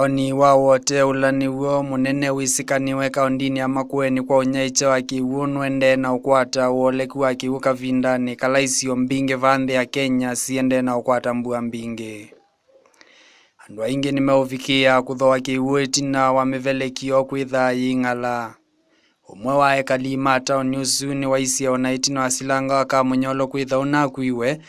Taoni wa Wote ula niw'o munene wisikaniwe kaundini ya Makueni kwa unyaicha wa kiw'u nuendee na ukwata uoleku wa kiw'u kavindani kala isio mbingi va nthi ya Kenya siendee na ukwata mbua mbingi. Andu aingi nimeuvikia kuthoa kiw'u itina wa mivelekio kwithaa yiing'ala. Umwe wa ekali ma taoni usu niwaisye ona itina wa silanga wa Kamunyolo kwitha unakwiwe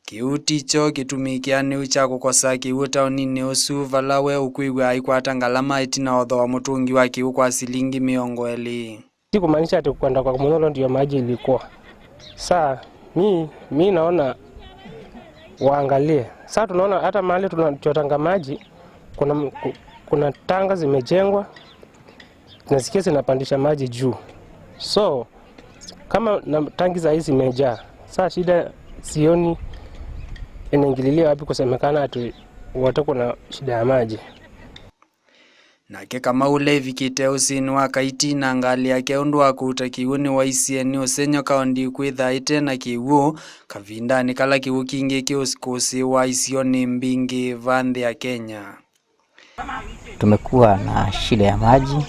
kiu ticho kitumi kianiu cha kukosa kiw'u taonini usu vala we ukwiwa aikwata ngalama itina wa thooa mutungi wa kiw'u kwa silingi 20. Si kumaanisha ati kwenda kwa Munyolo ndio maji ilikuwa. Saa mi naona waangalie. Saa tunaona hata mahali tunachotanga maji kuna tanga zimejengwa nasikia zinapandisha maji juu. So kama na tangi za hizi zimejaa, saa shida sioni inaingililia wapi kusemekana ati wote kuna shida ya maji. Nake Kamau ula ivikite usini wa Kaiti na ngali yake undu wa kuuta kiw'u niwaisye ni usenyo kaunti kwithaa itena kiw'u kavindani kala kiw'u kingi kiukusiwa isioni mbingi va nthi ya Kenya. Tumekuwa na shida ya maji.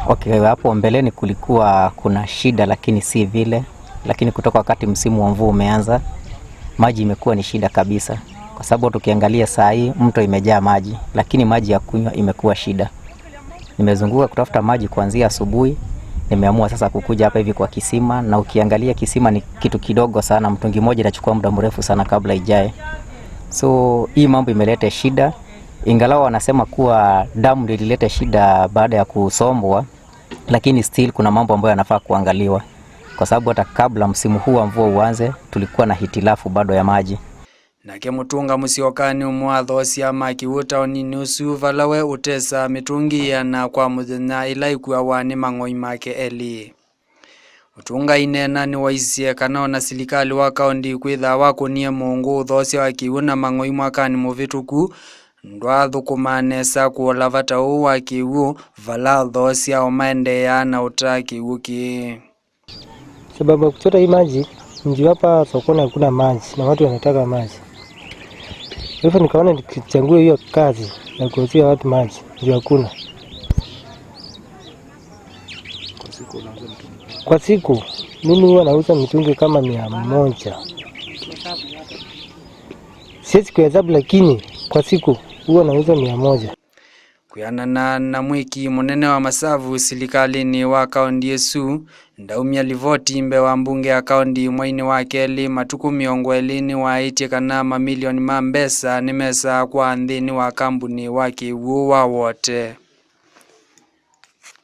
Okay, hapo mbeleni kulikuwa kuna shida lakini si vile, lakini kutoka wakati msimu wa mvua umeanza maji imekuwa ni shida kabisa, kwa sababu tukiangalia saa hii mto imejaa maji, lakini maji ya kunywa imekuwa shida. Nimezunguka kutafuta maji kuanzia asubuhi, nimeamua sasa kukuja hapa hivi kwa kisima, na ukiangalia kisima ni kitu kidogo sana, mtungi mmoja inachukua muda mrefu sana kabla ijae. So hii mambo imeleta shida, ingalau wanasema kuwa damu ndio ilileta shida baada ya kusombwa, lakini still kuna mambo ambayo yanafaa kuangaliwa, kwa sababu hata kabla msimu huu wa mvua uanze tulikuwa na hitilafu bado ya maji. Nake Mutunga Musyoka ni umwe wa athoosya ma kiw'u taonini usu vala we utesa mitungi 100 kwa muthenya ila ikuawa ni mang'oi make eli. Mutunga inena niwaisye kana ona silikali wa kaunti kwithaa wakunie muungu uthoosya wa kiw'u na mang'oi mwakani muvituku ndwathukuma nesa kuola vata uu wa kiw'u vala athoosya o maendeea na utaa kiw'u kii. Sababu ya kuchota hii maji ndio hapa sokoni hakuna maji na watu wanataka maji. Hivyo nikaona nikichangua hiyo kazi ya kuuzia watu maji ndio hakuna. Kwa siku mimi huwa nauza mitungi kama 100. Siwezi kuhesabu lakini kwa siku huwa nauza 100. Kwianana na mwiki munene wa masavu silikalini wa kaunti isu ndaumya livoti mbe wa mbunge ya kaunti mwaini wa keli matuku 20 niwaitie kana mamilioni ma mbesa nimesa kwa nthini wa kambuni wa kiw'u wa Wote.